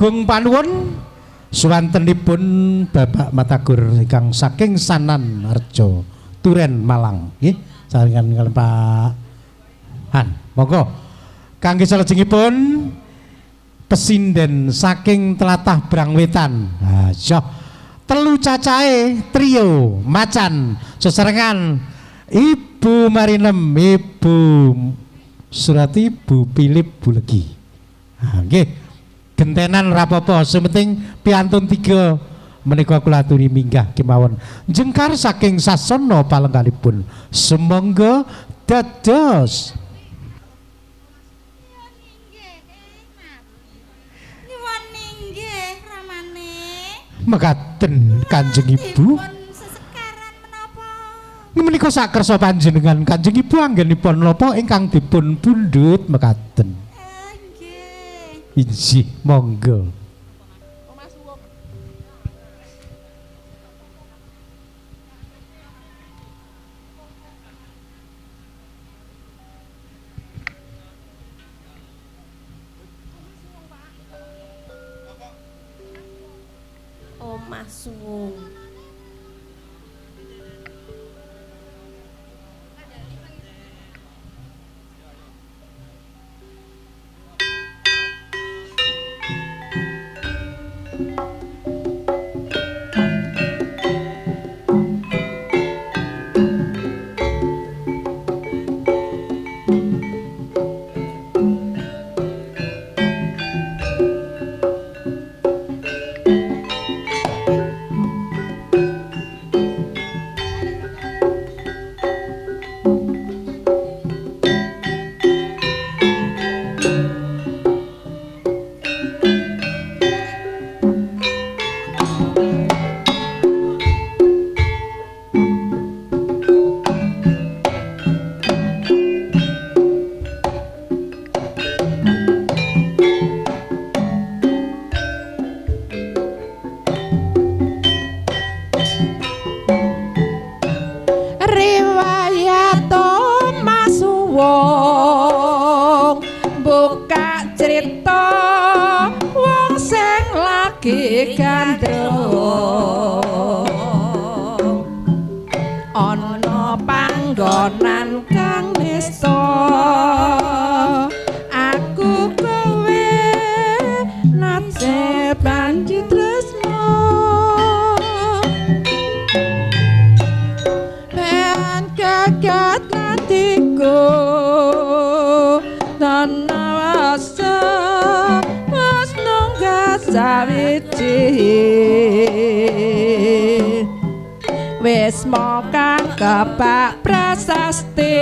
Gung panuwun suwantenipun Bapak Matagur ingkang saking Sanan Harjo Turen Malang nggih sarengan kaliyan Pak Han. Monggo kangge salajengipun pesinden saking tlatah Brangwetan. Ha iya telu cacahe trio macan sesarengan Ibu Marinem, Ibu Surati, Bu Philip, Bu Legi. Ha nggih. Gentenan rapopo, sing penting piantun tiga menika kula aturi minggah kemawon jengkar saking sasana palengganipun. Sumangga dados. Nyuwun inggih ramane. Mekaten Kanjeng Ibu. Sesekaran menapa? Menika sakersa panjenengan Kanjeng Ibu anggenipun napa ingkang dipun pundhut mekaten. Nggih. Inggih, monggo. Omah suwung. Riwayat Omah Suwung buka cerita wong sing lagi gandrung ana panggonan kang nista aku kowe nate banji tresno ben kaget atiku tanawasa mas nunggah sawiji wis kang kebak prasasti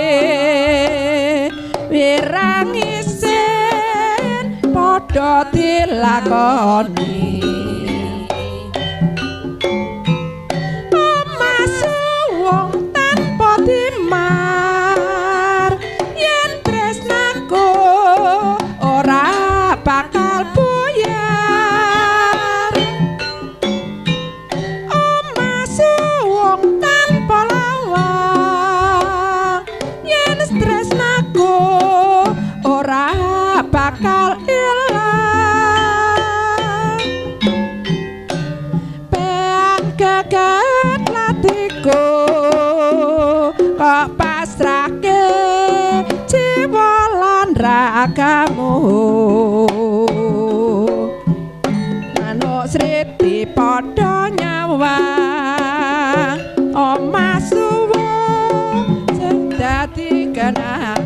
wirang isin padha dilakoni Omah suwung tanpa timar yen tresnaku ora bakal buyar Omah suwung tanpa lawang yen tresnaku ora bakal ilang pean geget latiku kok pasrahke jiwa lan ragamu manuk sriti padha nyawang omah suwung sing dadi kenangan.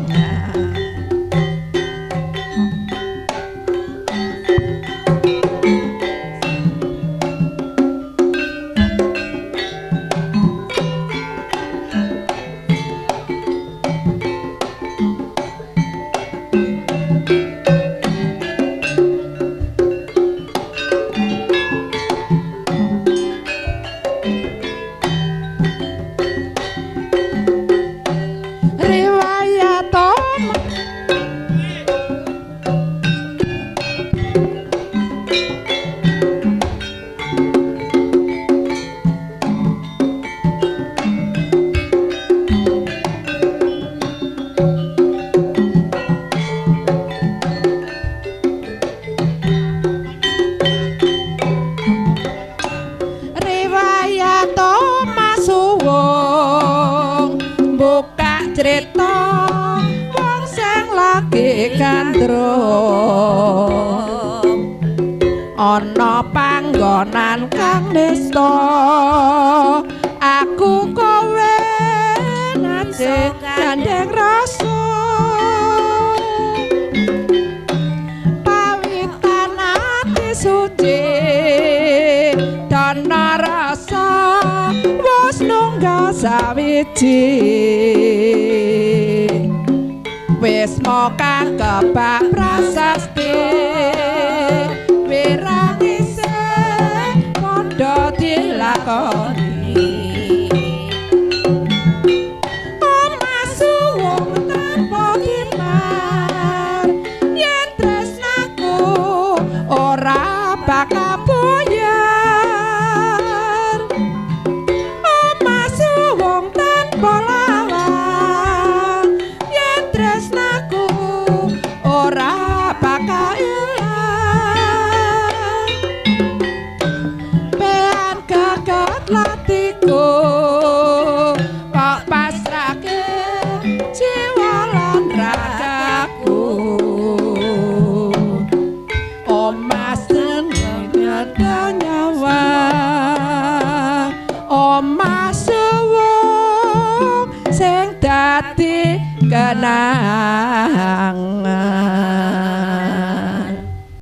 Riwayat omah suwung buka crita wong sing lagi gandrung ana panggonan kang nista aku kowe nate gandeng rasa pawitan ati suci dana rasa wis nunggal sawiji wis kang kebak prasasti wirangise padha dilakoni omah suwung tanpa kimar yen tresnaku ora bakal buyar.